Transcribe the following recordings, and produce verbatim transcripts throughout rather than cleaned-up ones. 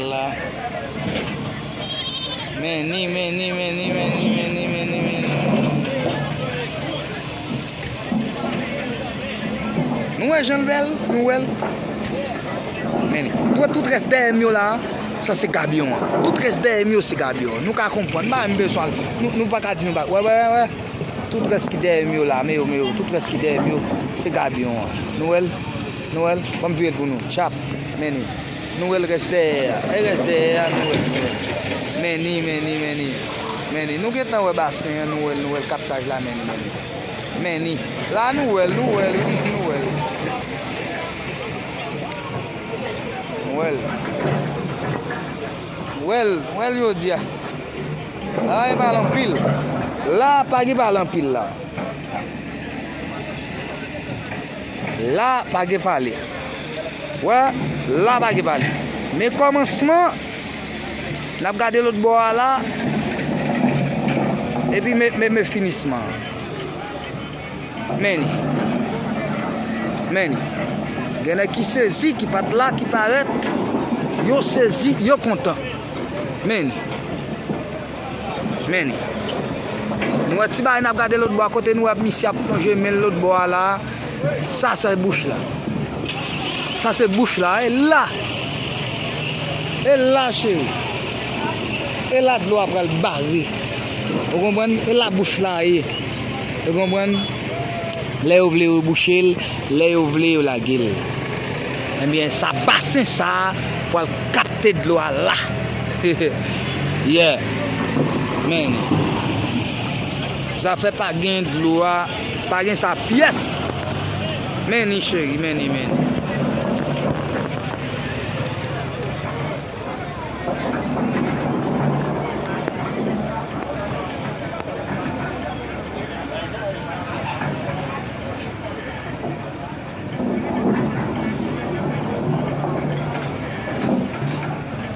sal la. Men ni, men ni, men ni, men ni, men ni, men ni, men ni. Nou wè jan l bèl, nou wè l. Men ni. Tout, tout rès dèyè m yo la, sa se gabyon an. Tout rès dèyè m yo se gabyon an. Nou ka konprann, m pa menm bezwen al. Nou, nou pa ka di nou pa. Wè, wè, wè, wè. Tout rès ki dèyè m yo la, men yo, men yo. Tout rès ki dèyè m yo, se gabyon an. Nou wè l? Nou wè l? Ban m vire l pou nou. Tchap. Men ni. Nou wè l rès dèyè a. E rès dèyè a, nou wè l, nou wè l. Men ni, men ni, men ni. Men ni. Nou gentan wè basen an, nou wè l, nou wè l kaptaj la, men ni, men ni. Men ni. La nou wè l, nou wè l, wi, nou wè l. Nou wè l. Nou wè l, nou wè l jodi a. La pa gen bal anpil. La pa gen bal anpil la. La pa gen pale. Wè, la pa gen pale. Men kòmansman, n ap gade lòt bò a la, epi men, men, men finisman an. Men ni. Men ni. Gen nèg ki sezi, ki pa t la, ki parèt. Yo sezi, yo kontan. Men ni. Men ni. Nou wè ti bagay n ap gade lòt bò a kote nou wè misye ap plonje men l lòt bò a la. Sa se bouch la. Sa se bouch la. E la. E la, cheri. E la dlo a pral bare. Ou konprann? E la bouch la ye. Ou konprann? Lè yo vle yo bouche l, lè yo vle yo lage l. Ebyen, sa basen sa a pral kapte dlo a la. Yeah. Men ni. Zafè pa gen dlo a, pa gen sa pyès. Men ni, cheri, men ni, men ni.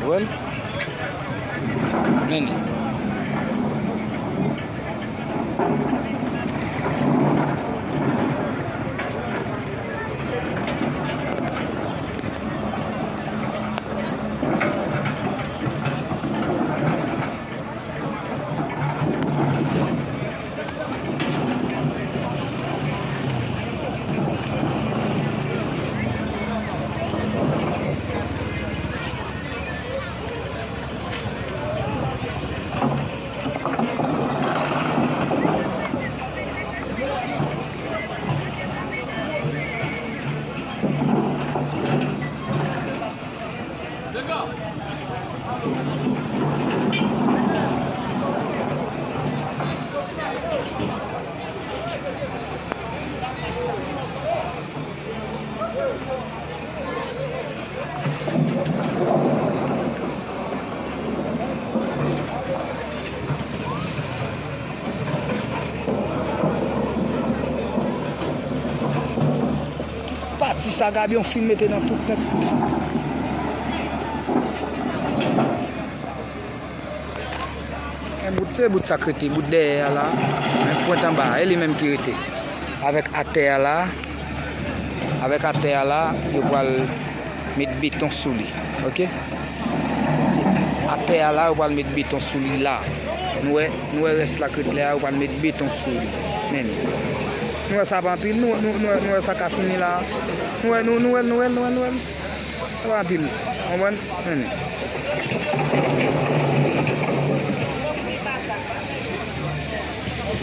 Wè l. Men ni. Pati sa gabyon fin mete nan tout nèt. Men bout, se bout sa k rete, bout dèyè a la, men pwent anba a, e li menm ki rete. Avèk atè a la, avèk atè a la, yo pral met beton sou li. Oke? Se atè a la, yo pral met beton sou li la. Nou wè, nou wè rès la k ret la, yo pral met beton sou li. Men li. Nou wè sa pa anpil, nou, nou, nou, nou wè sa ka fini la. Nou wè, nou, nou wè, nou wè, nou wè, nou wè. Sa pa anpil. Konprann? Men li.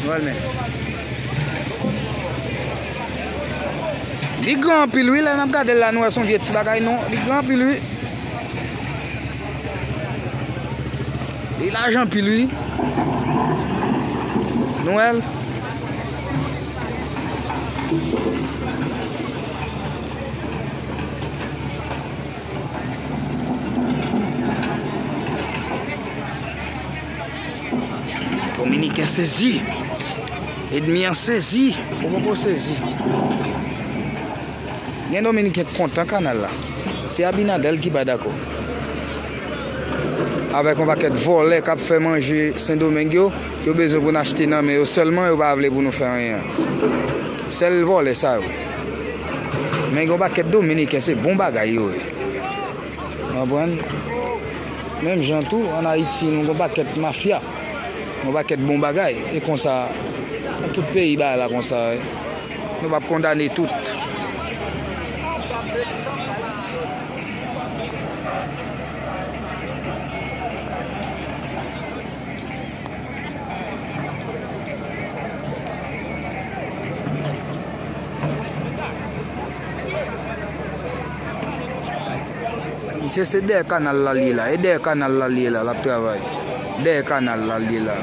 Nou wè l men. Li gran anpil wi, lè n ap gade l la, nou wè se yon vye ti bagay non. Li gran anpil wi. Li laj anpil wi. Nou wè l. Dominiken sezi. Ènmi an sezi. Ou poko sezi. Gen Dominiken k kontan kanal la. Se Abinader ki pa dakò. Avèk yon pakèt vòlè k ap fè manje Sendomeng yo, yo bezwen pou n achte nan men yo sèlman, yo pa vle pou nou fè anyen. Sèl vòlè sa yo. Men gen yon pakèt Dominiken, se bon bagay yo ye. Ou konprann? Menm jan tou, ann Ayiti, nou gen yon pakèt mafya, yon pakèt bon bagay. E konsa, nan tout peyi bagay la konsa, wi. Nou p ap kondane tout. Misye se dèyè kanal la l ye la. E dèyè kanal la l ye la, l ap travay. Dèyè kanal la l ye la.